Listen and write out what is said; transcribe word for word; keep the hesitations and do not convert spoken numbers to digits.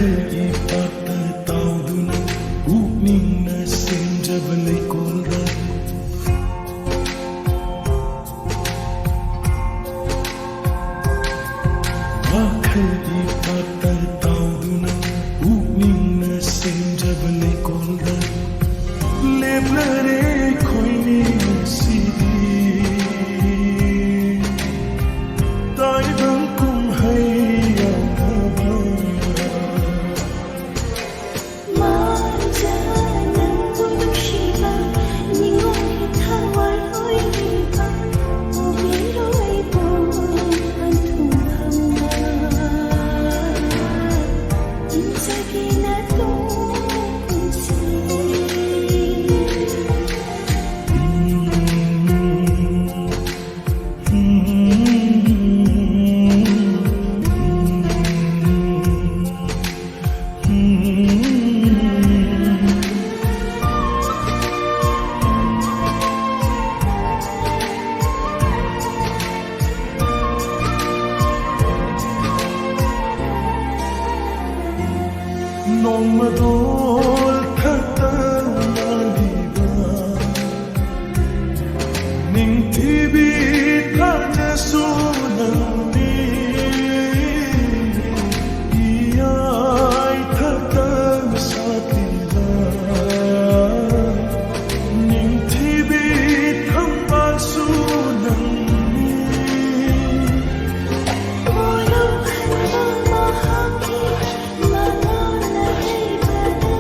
ꯏꯄꯥꯛꯇ ꯇꯥꯎꯗꯨꯅ ꯄꯨꯛꯅꯤꯡꯅ ꯁꯦꯝꯖꯕ ꯂꯩꯀꯣꯜꯗ ꯋꯥꯈꯜ ꯏꯄꯥꯛꯇ ꯇꯥꯎꯗꯨꯅ ꯄꯨꯛꯅꯤꯡꯅ ꯁꯦꯝꯖꯕ ꯂꯩꯀꯣꯜꯗ ꯂꯦꯞꯂꯔꯦ ꯑꯩꯈꯣꯏꯅꯤ ꯉꯁꯤꯗꯤ꯫ ꯇꯥꯏꯕꯪ ꯀꯨꯝꯍꯩ ꯌꯥꯎꯅꯕ ꯃꯥꯡꯖ ꯅꯪꯕꯨ ꯅꯨꯡꯁꯤꯕ ꯅꯤꯡꯉꯣꯜꯒꯤ ꯊꯋꯥꯏ ꯑꯣꯏꯔꯤꯕ ꯄꯨꯕꯤꯔꯣꯏꯕꯨ ꯄꯟꯊꯨꯡꯐꯝꯗ ꯏꯟꯖꯒꯦ ꯅꯇꯣꯝ ꯄꯨꯟꯁꯤ꯫ ꯅꯣꯡꯃꯗꯣꯜ ꯈꯛꯇ ꯉꯥꯏꯔꯤꯕ ꯅꯤꯡꯊꯤꯕꯤ ꯊꯥꯅꯁꯨ ꯅꯪꯗꯤ ꯏꯌꯥꯏ ꯊꯛꯇ ꯁꯥꯠꯂꯤꯕ ꯅꯤꯡꯊꯤꯕꯤ ꯊꯝꯕꯥꯜꯁꯨ ꯅꯪꯗꯤ꯫ ꯀꯣꯏꯔꯣ ꯈꯟꯕ ꯃꯍꯥꯛꯀꯤ ꯃꯉꯥꯜꯅ ꯂꯩꯕꯗ